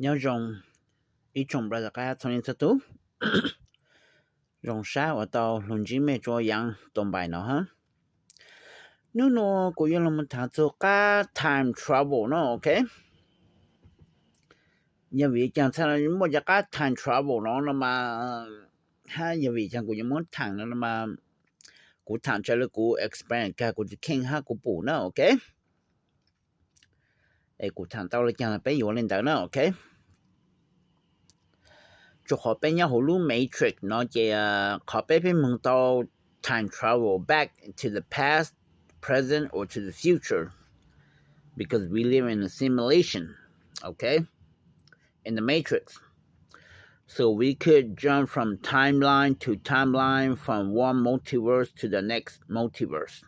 Nyob zoo ib tsoom brother qab txhua leej txhua tus. Zoo sab uas tau hlus ntsib mej rua yaav tuas npais no hab. Nub nua kuv yuav lug moog thaam txug qab time travel no, ok. Yog vim caag txha muaj cov qab time travel no no mas, hab yog vim caag kuv yuav muab thaam no no mas, kuv thaam raws le kuv experience kag kuv tus kheej hab kuv pum na, ok. Es kuv thaam tau le caag peb yuav le ntawd na, ok. Rua qhov peb nyob huv lub Matrix no ces qhov peb peb moog tau time travel back to the past, present, or to the future, because we live in a simulation, okay, in the Matrix. So we could jump from timeline to timeline, from one multiverse to the next multiverse.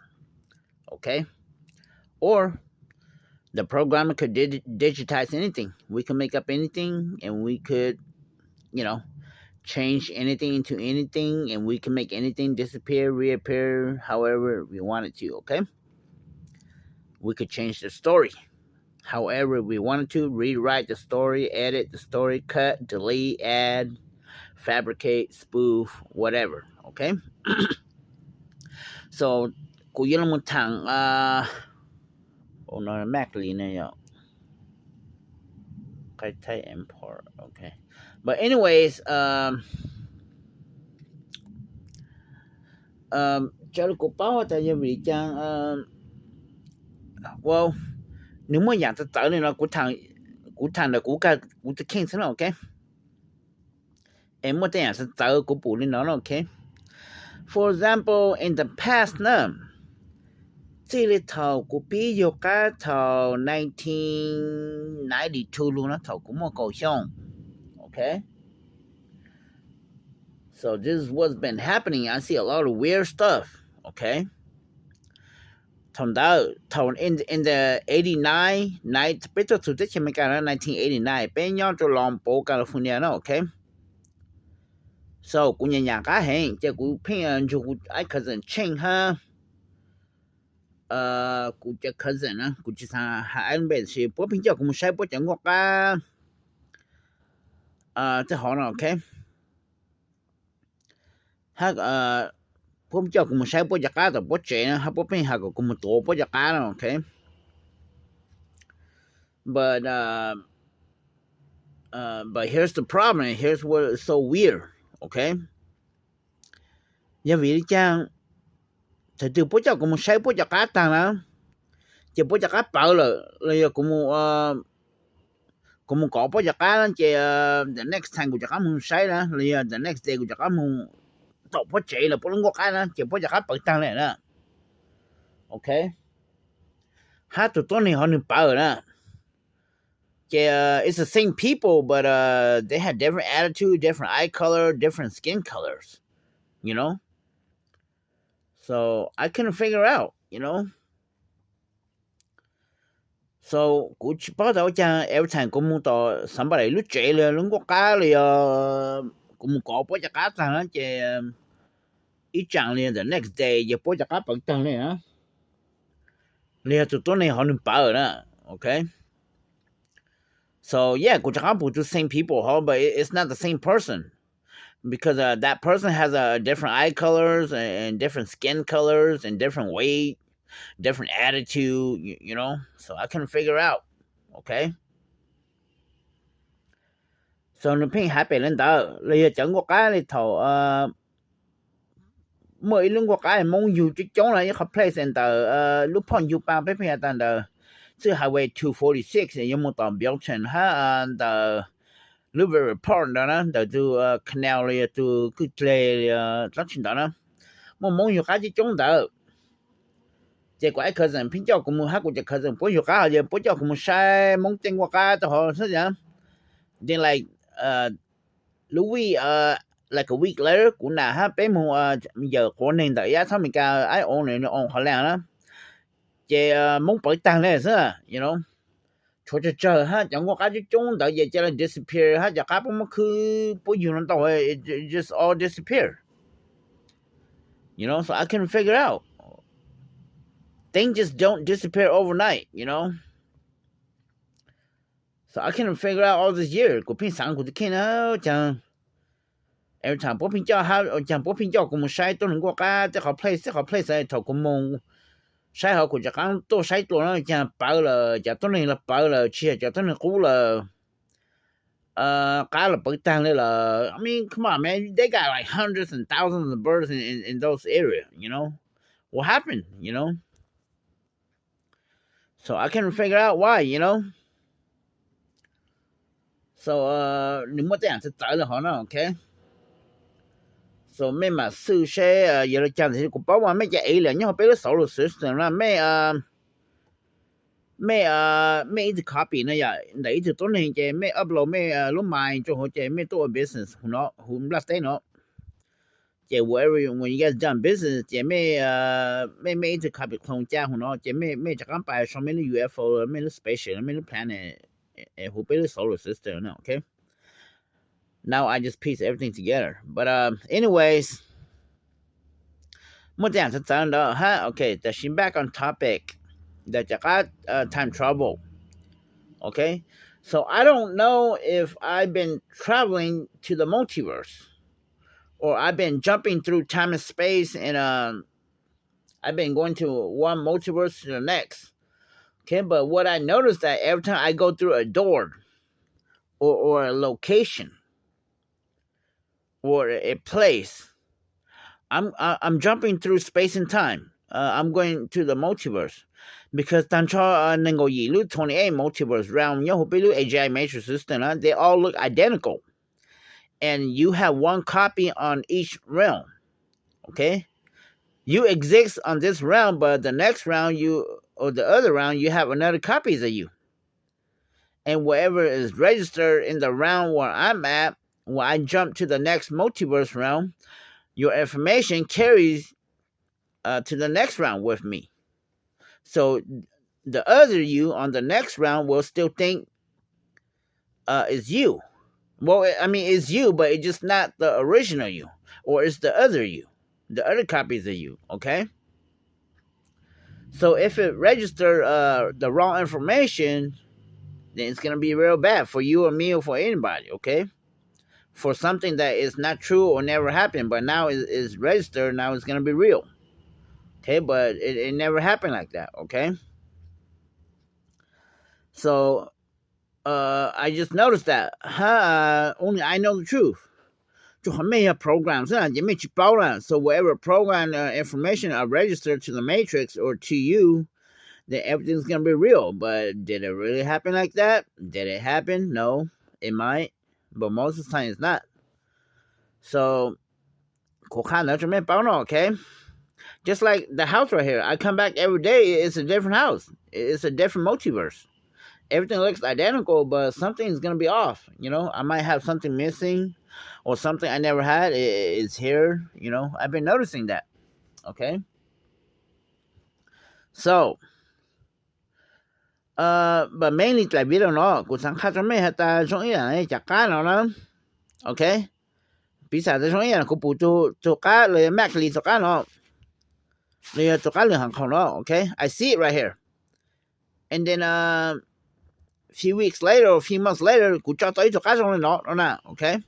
Okay? Or the programmer could dig- digitize anything. We can make up anything and we could, you know, change anything into anything and we can make anything disappear, reappear, however we wanted to, okay? We could change the story however we wanted to, rewrite the story, edit the story, cut, delete, add, fabricate, spoof, whatever, okay? So kuv yuav lug moog thaam, no maj li ne yom, qai thaij import, ok. But anyways, raws li kuv paub tas yog vim caag, well, nws muaj yaam txawv txawv li no, kuv thaam ntawm kuv, kuv tus kheej xwb na, ok. Es muaj tej yaam txawv txawv kuv pum li no na, ok. For example, in the past na, txij li thaum kuv pib yug qab thaum nineteen ninety-two lug na, thaum kuv muaj kaum xyoo, ok. So this is what's been happening. I see a lot of weird stuff, ok. Thaum ntawd, thaum in, in the eighty-nine, peb tuaj txug teb chaws Amelikas na, nineteen eighty-nine, peb nyob rua Long Beach, California na, ok. So kuv nyam nyam qab heev, ces kuv pheej nrug kuv ib cousin Tsheej hab kuv cov cousin na, kuv tsis xaav has ib npe, tab sis puab pheej coj kuv moog saib puab cov nkuaj qab tej hov no, ok. Hab puab coj kuv moog saib puab cov qab tom puab tsev na, hab puab pheej has kom kuv moog tuav puab cov qab na, ok. But, but here's the problem, here's what is so weird, ok. Yog vim li caag, thaum twg puab coj kuv moog saib puab cov qab taag na, ces puab cov qab pawv lawm, los yog kuv moog, kuv moog kov puab cov qab na, ces the next time kuv rov qab moog saib na, los yog the next day kuv rov qab moog tom puab tsev los puab lub nkuaj qab na, ces puab cov qab pawv taag lawm na, ok. Hab tug tuab neeg hov nwg pawv na, ces it's the same people, but they have different attitude, different eye color, different skin colors, you know. So I couldn't figure out, you know. So kuv tsis paub tas ua caag, every time kuv moog tom somebody lub tsev los lub nkuaj qab los yog kuv moog kov puab cov qab taag na, ces ib tsaam los yog the next day ces puab cov qab pawv taag le na, los yog tug tuab neeg hov nwg pawv na, ok. So yeah, kuv rov qab pum tug same people hov, but it's not the same person, because that person has a different eye colors and different skin colors and different weight, different attitude, you know, so I couldn't figure out, ok. So nwg pheej has pem le ntawd, los yog cov nkuaj qab le thaum muaj ib lub nkuaj qab Moob yug coob coob na, ib qhov place ntawm lub phoj yug pa peb pheej has tas ntawm txwj highway two forty-six yuav moog tom Belton hab ntawm Louisville Park ntawd na, ntawm tug canal los yog tug kwj dleg dlaab tsi ntawd na, muaj Moob yug qab coob coob ntawd. Ces kuv ib cousin pheej coj kuv moog hab kuv cov cousin puab yug qab hov, ces puab coj kuv moog saib Moob tej nkuaj qab tau hov xwb. Then like lub week, like a week later, kuv nam hab peb moog yawm quav neeg ntawm yaj txhob Amelikas ib oo, nws oo qhov leej na, ces Moob pawv taag le xwb, you know. Tshuav tsawg tsawg hab cov nkuaj qab coob coob ntawd ces ca le disappear hab cov qab puab muab khwb puab yug no ntau, just all disappear, you know, so I couldn't figure out. Things just don't disappear overnight, you know. So I can't figure out all this year, kuv pheej xaav kuv tus kheej na, caag every time puab pheej coj, caag puab pheej coj kuv moog saib tuab neeg nkuaj qab tej qhov place tej qhov place. Thaum kuv moog saib hov kuv rov qaab tuaj saib dlua na, caag pawv lawm, cov tuab neeg los pawv lawm, tsi yog cov tuab neeg qub lawm, qab los pawv taag le lawm. I mean, come on, man, they got like hundreds and thousands of birds in, in, in those areas, you know? What happened, you know? So I can't figure out why, you know? So nws muaj tej yaam txawv txawv le hov na, okay? So mej maam xwj seb yog le caag, tab sis kuv paub mas mej cov alien nyob huv peb lub solar system na, mej, mej, mej ib tug copy no yog ntawm ib tug tuab neeg ces mej upload mej lub mind rua huv ces mej tuaj ua business huv no, huv nplaj teb no. Ces whatever, when you guys done business ces mej, mej, mej ib tug copy clone ca huv no ces mej, mej rov qaab pais sau mej lub U F O, mej lub spaceship, mej lub planet huv peb lub solar system no, okay? Now I just piece everything together. But anyways, muaj tej yaam txawv txawv ntawd hab. Okay, tab sis back on topic, ntawm cov qab time travel. Okay, so I don't know if I've been traveling to the multiverse, or I've been jumping through time and space, and um, I've been going to one multiverse to the next. Okay, but what I noticed that every time I go through a door or, or a location or a place, I'm, I- I'm jumping through space and time. Uh, I'm going to the multiverse because tag nrho nees nkaum yim lub twenty-eight multiverse realm nyob huv peb lub A G I matrix system na, they all look identical. And you have one copy on each realm. Okay? You exist on this realm, but the next realm, you, or the other realm, you have another copies of you. And whatever is registered in the realm where I'm at, when I jump to the next multiverse realm, your information carries uh, to the next realm with me. So the other you on the next realm will still think uh, it's you. Well, I mean, it's you, but it's just not the original you, or it's the other you, the other copies of you, okay? So if it register uh, the wrong information, then it's gonna be real bad for you or me or for anybody, okay? For something that is not true or never happened, but now it is registered, now it's gonna be real. Okay, but it, it never happened like that, okay? So uh, I just noticed that, huh, uh, only I know the truth. Rua qhov mej yog program xwb na, ces mej tsis paub na. So whatever program uh, information are registered to the matrix or to you, then everything's gonna be real. But did it really happen like that? Did it happen? No, it might, but most of the time it's not. So kuv qha ntawd rua mej paub no, okay? Just like the house right here, I come back every day, it's a different house. It's a different multiverse. Everything looks identical, but something is gonna be off. You know, I might have something missing, or something I never had. It's here. You know, I've been noticing that. Okay. So, uh, but mainly dlaim video no kuv xaav qha rua mej has tas zoo ib yaam cov qab no na. Okay. Piv xam tas zoo ib yaam kuv pum tug qab los yog Mac li tug qab no, los yog tug qab lwm haav qhoom no, okay, I see it right here. And then uh, few weeks later or few months later, kuv tso tau ib tug qab zoo li no no na, okay.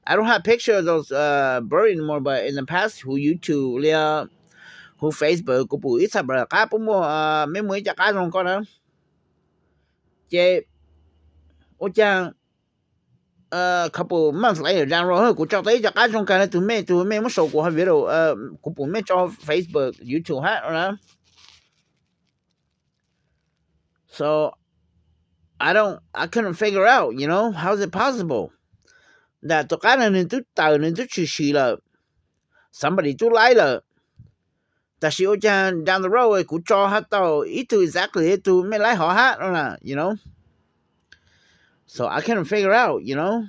I don't have picture of those uh, bird anymore, but in the past, huv YouTube li, huv Facebook, kuv pum ib txha qab puab muaj, mej muaj ib co qab zoo ko na. Ces ua caag couple months later down the road, kuv tso tau ib co qab zoo kag le tug mej, tug mej muab sau kuv hov video, kuv pum mej tso Facebook, YouTube hab no na. So I don't, I couldn't figure out, you know, how is it possible that tug qab no nwg tub tawm, nwg tub tshwm sim lawm, somebody tub laib lawm, tab sis ua caag down the road kuv tso hab tau ib tug exactly tug mej laib hov hab no na, you know. So I couldn't figure out, you know.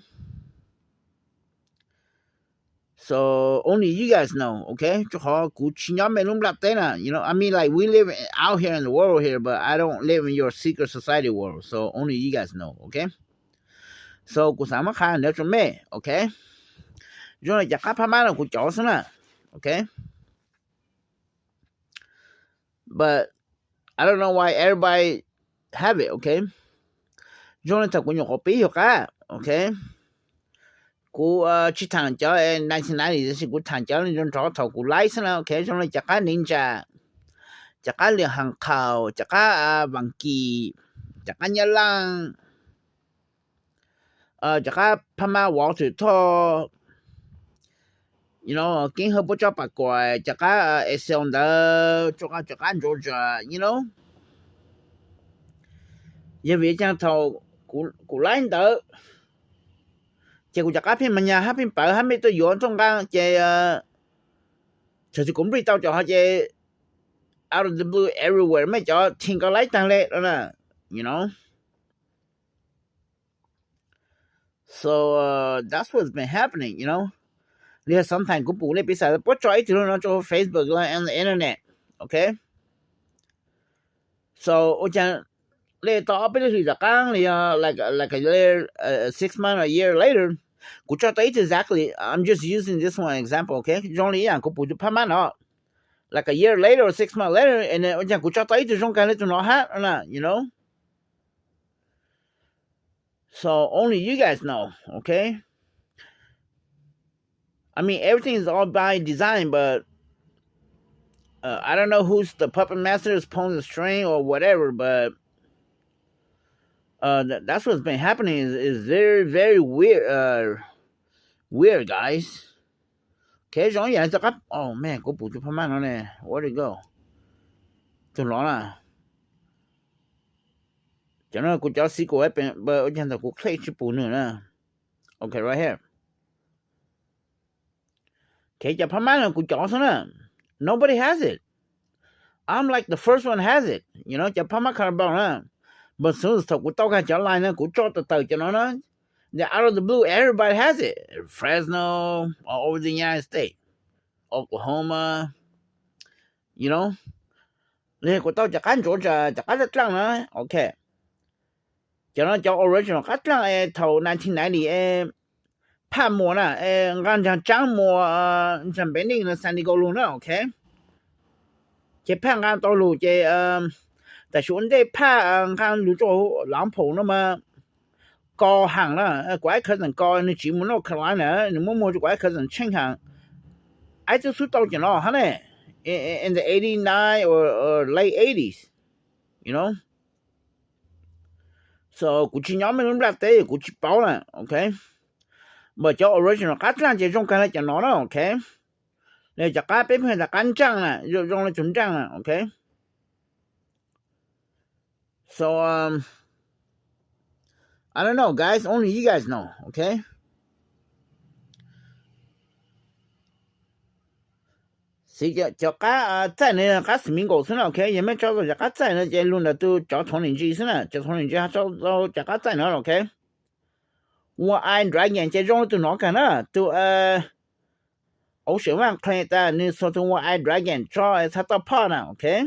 So only you guys know, okay? Rua qhov kuv tsis nyob mej lub nplaj teb na, you know, I mean, like, we live out here in the world here, but I don't live in your secret society world, so only you guys know, okay? So kuv xaav muab qha ntawd rua mej, okay? Zoo le cov qab phab mab no kuv cov xwb na, okay? But I don't know why everybody have it, okay? Zoo li thaum kuv nyuam qhuav pib yug qab, ok, kuv tsis tham cov nineteen ninety tab sis kuv tham cov nrov nrov thaum kuv laib xwb na, ok, zoo li cov qab Ninja, cov qab Liam Hang Khaus, cov qab Vas Kis, cov qab Nyab Laj, cov qab Phab Mab Walter Thoj, Keeb Hawj Puab Tsob Pas Kuam, cov qab Excel ntawd, cov qab Georgia, you know. Yog vim caag thaum kuv laib ntawd ces kuv cov qab pheej mas nyas hab pheej pawv hab mej tuaj yuav tuaj nqaa ces thaum twg kuv nplij tau cov ho ces out of the blue everywhere mej cov thim nkaus laib taag le no na, you know. So that's what's been happening, you know. Li sometimes kuv pum le piv xam puab tso ib tug no rau Facebook la and the internet, ok. So ua caag le tau ob peb lub hlis tom qaab li like like a year, six months, a year later, kuv tso tau ib tug, exactly, I'm just using this one example, ok. Zoo li ib yaam kuv pum tug Phab Mab no, like a year later or six months later, and then ua caag kuv tso tau ib tug zoo kag le tug no hab na, you know. So only you guys know, okay? I mean, everything is all by design, but uh, I don't know who's the puppet master is pulling the string or whatever, but uh, th that's what's been happening is, is very, very weird, uh, weird, guys. Okay, zoo ib yam li txoj qab, oh man, kuv pum tus phab mab no ne, where did it go? Tus no na. Cov no kuv cov xi kuv ua caag ntawm kuv click tsis pum nws na. Okay, right here. Okay, cov phab mab no kuv cov xwb na. Nobody has it. I'm like the first one has it. You know, cov phab mab carbon na. But soon as thaum kuv tau kag cov line na, kuv tso tawm tawm cov no na. Then out of the blue, everybody has it. Fresno, all over the United States. Oklahoma, you know. Li kuv tau cov qab ntsuav, cov qab dlaaj dlaaj na, okay. Cov no cov original qab dlaaj es thaum nineteen ninety es phaj muas na, es nqaa ntsaag tsaab muas ntsaag npev neej no San Diego lug na, okay. Ces phaj nqaa tau lug ces tam sim ua ntej phaj nqaa lug rua laav phaum no mas Kos Haam na, kuv ib cousin Kos, nws tsiv mus North Carolina na, nws muab muag rua kuv ib cousin Tsheej Haam. Ib tug xub tau cov no hab ne, in the eighty nine or late eighties, you know. So kuv tsis nyob mej lub nplaj teb kuv tsis paub na, okay. But cov original qab dlaaj ces zoo kag le cov no na, okay. Li cov qab peb pheej tas qab nraaj na, zoo li tug nraaj na, okay. So um, I don't know, guys. Only you guys know, okay? Xij cov qab txaij no qab Smiggle xwb na, okay. Yog mej tso tau cov qab txaij no ces lug ntawm tug cov thov nim ntsis xwb na, cov thov nim ntsis ho tso tau cov qab txaij no, okay. One Eye Dragon ces zoo li tug no kag na, tug Ocean One Clan tas nws xuas tug One Eye Dragon tso txhaj toj phoj na, okay.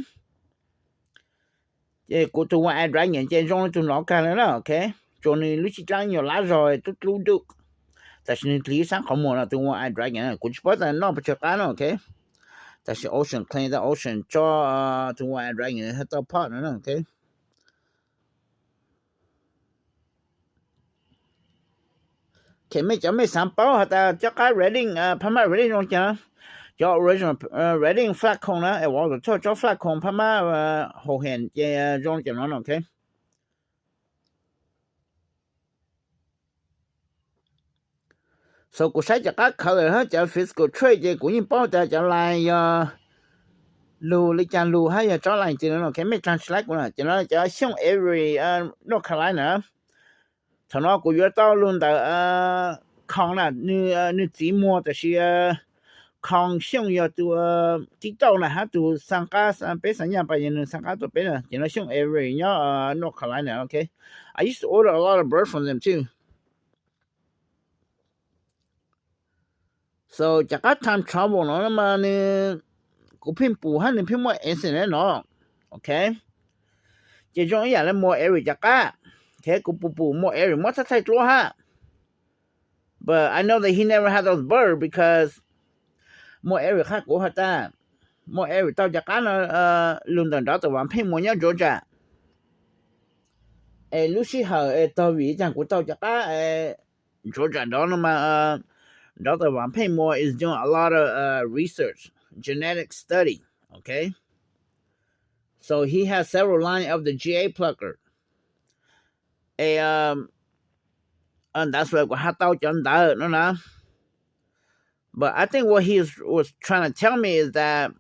Ces kuv tug One Eye Dragon ces zoo li tug no kag le na, okay. Tsuas nws lub tsib dlaab nyuas lab zog tub dlub dub, tam sim nws dlig ib saab qhov muag no, tug One Eye Dragon na, kuv tsis paub tas noj puas tsawg qab na, okay. Tam sim Ocean Clan tas Ocean tso tug One Eye Dragon txhaj toj phoj no na, okay. Okay, mej cov mej xaav paub has tas cov qab Redding, phab mab Redding zoo li cas, cov original Redding Flacon na, es Walter Thoj tsob Flacon phab mab hau hees ces zoo li cov no, okay. So kuv saib cov qab color hab cov physical trait ces kuv yeej paub tas cov line yog lug li cas lug hab yog tsob line twg no, okay. Mej dlaag tsis laib kuv na, cov no cov Xyooj Avery, North Carolina na. Thaum no kuv yuav tau lug ntawm Khoo na, nws txiv muag, tam sis Khoo Xyooj yog tug tib tauj na hab tug xaa qab, peb xaa nyaj pas yog nws xaa qab tuaj peb na, ces no Xyooj Avery nyob North Carolina, okay. I used to order a lot of bird from them too. So cov qab time travel no mas nws, kuv pheej pum hab nws pheej muaj incident no, okay. Ces zoo ib yam li Moore Avery cov qab, okay, kuv pum pum Moore Avery muab txhaj txhaj dluab hab. But I know that he never had those bird because Moore Avery qha kuv has tas Moore Avery tau cov qab no lug ntawm nrov tas Vas Pheej Muas nyob Georgia. Es lub sij hawm es tog vim caag kuv tau cov qab es ntsuav zam nrov no mas, Doctor Vam Pheej Muas is doing a lot of research, genetic study, okay? So he has several lines of the G A plucker. Es that's why kuv has tau cov ntawd no na. But I think what he was trying to tell me is that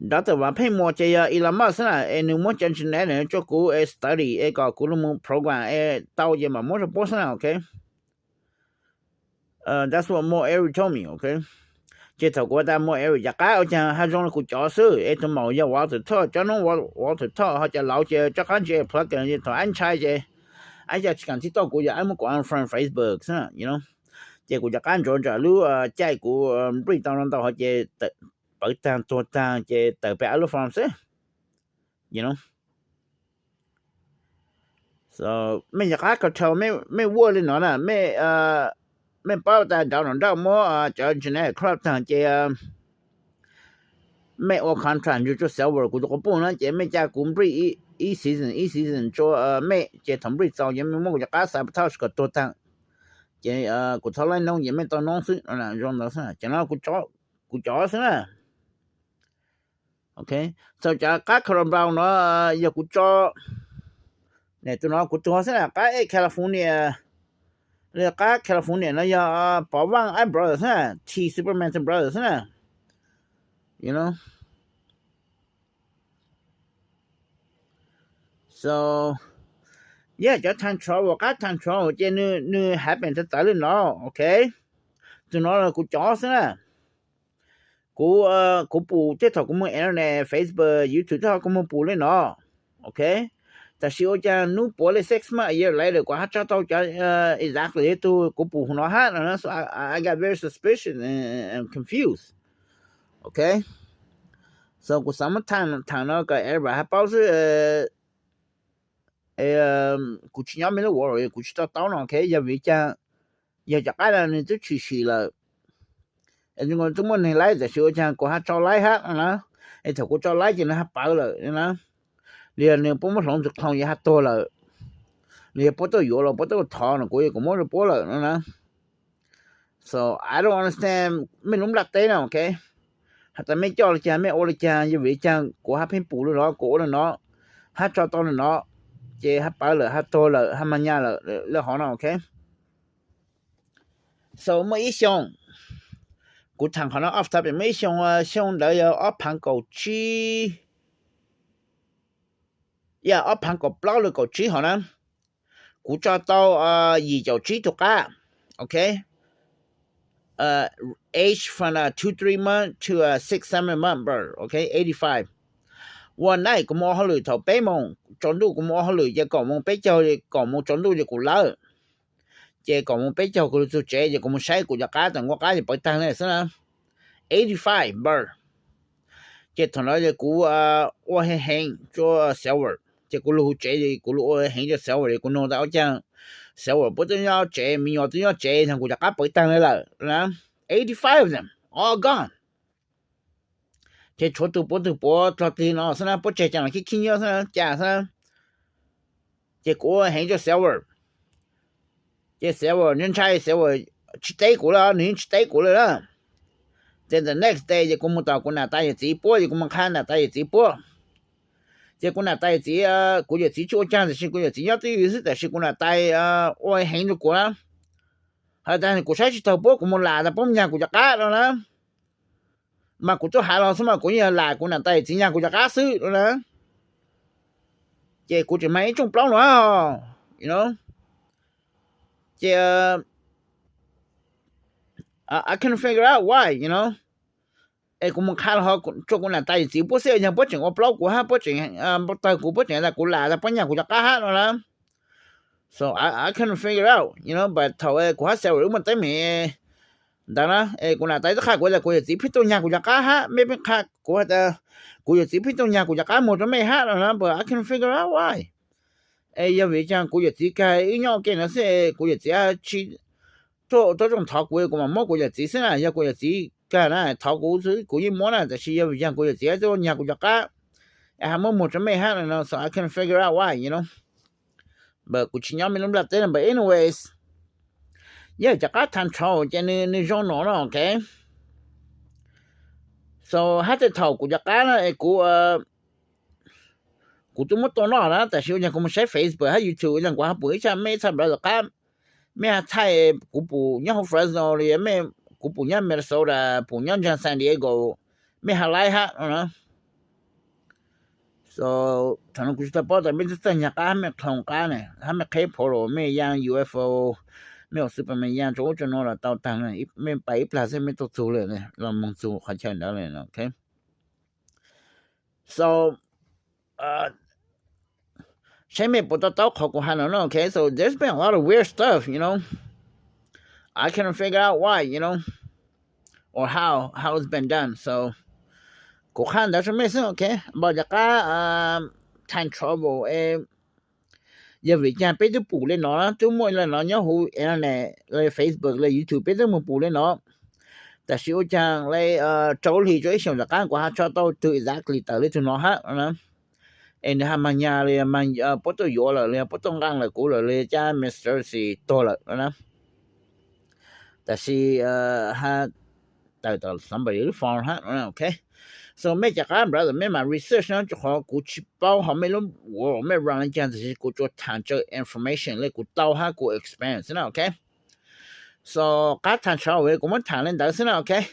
Doctor Vam Pheej Muas ces yog Elon Musk xwb na, es nws muab cov genetic no rau kuv es study es kom kuv los mus program es tau ces mam muab rau puab xwb na, okay? That's what Mo Eric told me, okay? Ces thaum kuv has tas Mo Eric cov qab ua caag haj zoo li kuv cov xwb, es tus maum yog Walter Tod, cov noob Walter Tod, ho cov laus ces rov qab G A plucker, thaum ab ntshai ces ab yog tsis kaam txib tau kuv, yog ab muab kuv unfriend Facebook xwb na, you know. Ces kuv cov qab ntsuav ntsam lub caij kuv nplij tau no ntau hov ces pawv taag tuag taag ces tawm pem ab lub form xwb, you know. Mej cov qab control mej ua li no na, mej paub tas nrau nrau muab cov genetic corrupt taag ces mej ua contract nrug rua server kuv tus quas puj na, ces mej ca kuv nplij ib season ib season rua mej, ces thaum nplij txaus ces mej muab kuv cov qab sabotage kom tuag taag, ces kuv txhob laib noob ces mej tau noob xwb. Zoo ntawd xwb, ces no kuv cov xwb na. Ok, txog cov qab Colombia no yog kuv tso, tus no kuv tuag xwb na, qab California, qab California no yog Pov Vaj Brothers xwb na, T Superman Brothers xwb na. So yeah, cov time travel, qab time travel ces nws happen txawv txawv li no. Ok, tus no kuv cov xwb na. Kuv, kuv pum tej thaum kuv muag internet, Facebook, YouTube tej thaum kuv muag pum li no. Ok, tab sis ua caag nub puav leej six months, a year later kuv hab tso tau cov exactly tug kuv pum no hab no, so I got very suspicious and confused. Ok, so kuv xav muab thaam no kom everybody hab paub xwb. Kuv tsis nyob Middle World, kuv tsis to taub no, ok, yog vim caag, yog cov qab no nws twb tshwm sim lawm, es nws twb muaj neeg laib, tab sis ua caag kuv hab tso laib hab no na, es thaum kuv tso laib ces nws hab pawv lawm na, los yog nws puab muab hloov tug qhoo ces hab tuag lawm, los yog puab tuaj yuav los puab tuaj thov no kuv, kuv muab rau puab lawm no na. So I don't understand mej lub nplaj teb no, ok, has tas mej coj li caag, mej ua li caag, yog vim caag kuv hab pheej pum li no, kuv ua li no, hab tso tau li no, ces hab pawv lawm, hab tuag lawm, hab mag nyaj lawm li hov no, ok. So muaj ib xyoo, kuv thaam qhov no off topic, muaj ib xyoo, xyoo ntawd yog ob phaav kaum tsib, yog ob phaav kaum plaub lub kaum tsib hov na, kuv tso tau yim caum tsib tug qab, ok, age from two three month to six seven month birth, ok, eighty five. Ua night kuv mus ua hauj lwm thaum peb moos tsaus ntuj, kuv mus ua hauj lwm ces kaum moos peb caug, kaum moos tsaus ntuj ces kuv lawv, ces kaum moos peb caug kuv lug txug tsev ces kuv mus saib kuv cov qab, thaum kuv qab ces pawv taag li xwb na. Eighty five birth. Ces thaum no ces kuv ua heev heev rua server, ces kuv lug huv tsev, kuv lug ua heev rua server, kuv nug tas ua caag server puab twb nyob tsev, me nyuam twb nyob tsev, kuv cov qab pawv taag li lawm na. Eighty five of them all gone. Ces tshuav tug puav tug puav dlog tig no xwb na, puab tseg caag los khib khib nyiab xwb na, cas xwb na. Ces kuv ua heev rua server, ces server ntshai, server tsis teb kuv lawm, nws yeej tsis teb kuv lawm na. Ces the next day ces kuv mus tom kuv nam tais yawm txiv puab, ces kuv mus qha nam tais yawm txiv puab. Ces kuv nam tais yawm txiv, kuv yawm txiv tsis ua caag, tab sis kuv yawm txiv nyob twj ywm xwb, tab sis kuv nam tais ua heev rua kuv na. Has tas kuv saib tsis taug puab, kuv mus lam tas puab nyag kuv cov qab no na. Mas kuv tub has los xwb mas kuv yeej yog lam kuv nam tais yawm txiv nyag kuv cov qab xwb no na. Ces kuv tseem mag ib tsooj plaub no, ces I couldn't figure out why, you know. Es kuv mus qha los rua kuv nam tais yawm txiv puab xwb, yog puab tseem ua plaub kuv hab, puab tseem npau taws kuv, puab tseem tas kuv lam tas puab nyag kuv cov qab hab no na. So I couldn't figure out, you know, but thaum kuv hab server wb muaj teeb meem ntawd na, es kuv nam tais twb qha kuv tas kuv yawm txiv pheej tuaj nyag kuv cov qab hab, mej pheej qha kuv has tas kuv yawm txiv pheej tuaj nyag kuv cov qab muag rua mej hab no na, but I couldn't figure out why. Es yog vim caag kuv yawm txiv kag wb nyob ua ke no xwb, kuv yawm txiv tsis tuaj, tuaj tsooj thov kuv, kuv mam muab kuv yawm txiv xwb na, yog kuv yawm txiv kag na thov kuv xwb kuv yeej muab na, tab sis yog vim caag kuv yawm txiv tuaj nyag kuv cov qab, es hab muab muag rua mej hab no, so I couldn't figure out why, you know. But kuv tsis nyob mej lub nplaj teb no, but anyways, yog cov qab time travel ces nws zoo no no, ok. So hab tej thaum kuv cov qab no es kuv kuv twb muab tua noj na, tab sis ua caag kuv mus saib Facebook hab YouTube ua caag kuv ho pum ib txha mej ib txha brother qab, mej ho thaij kuv pum nyob hauv Fresno li, kuv pum nyob Minnesota, pum nyob ntsa San Diego, mej ho laib hab no na. So thaum no kuv tsis tau paub tas mej txawj txawj nyag qab, mej qhloos qab ne, hab mej qheb portal, mej yaa U F O, mej ua Superman yaa rua ub rua nuav los tau taag, mej pais ib plag xwb mej tuaj txug lawm, los moog txug qhov chaw ntawd lawm, ok. So saib mej puas to taub qhov kuv has no no, ok. So there's been a lot of weird stuff, you know. I couldn't figure out why, you know, or how how it's been done. So kuv qha ntawd rua mej xwb, ok. Npaum cov qab time travel, yog vim caag peb twb pum le no, twb muaj le no nyob huv internet, le Facebook, le YouTube, peb twb moog pum le no. Tab sis ua caag le rau hli rua ib xyoos tom qab kuv ho tso tau tug exactly tawm le tug no hab na. Es nws ho mag nyag li, puab tuaj yuav lawm li, puab tuaj nqaa lawm kuv lawm li, cab Mister Darcy tuag lawm na. Tab sis ho tawm tom somebody lub phone hab, ok. So mej cov qab brother mej mam research no, rua qhov kuv tsis paub hov mej lub world mej run le caag, tab sis kuv tsuas thaam tsawg information le kuv tau hab kuv experience na, ok. So qab time travel kuv muab thaam le ntawd xwb na, ok.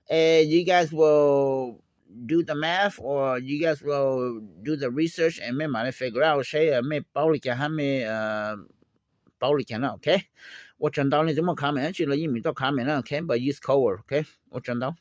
And you guys will do the math or you guys will do the research and mej mam li figure out saib mej paub li caag hab mej paub li caag na, ok. Ua tsaug ntau, leej twg muaj comment dlaab tsi los yeej meem tuaj comment na, ok, but use code word, ok. Ua tsaug ntau.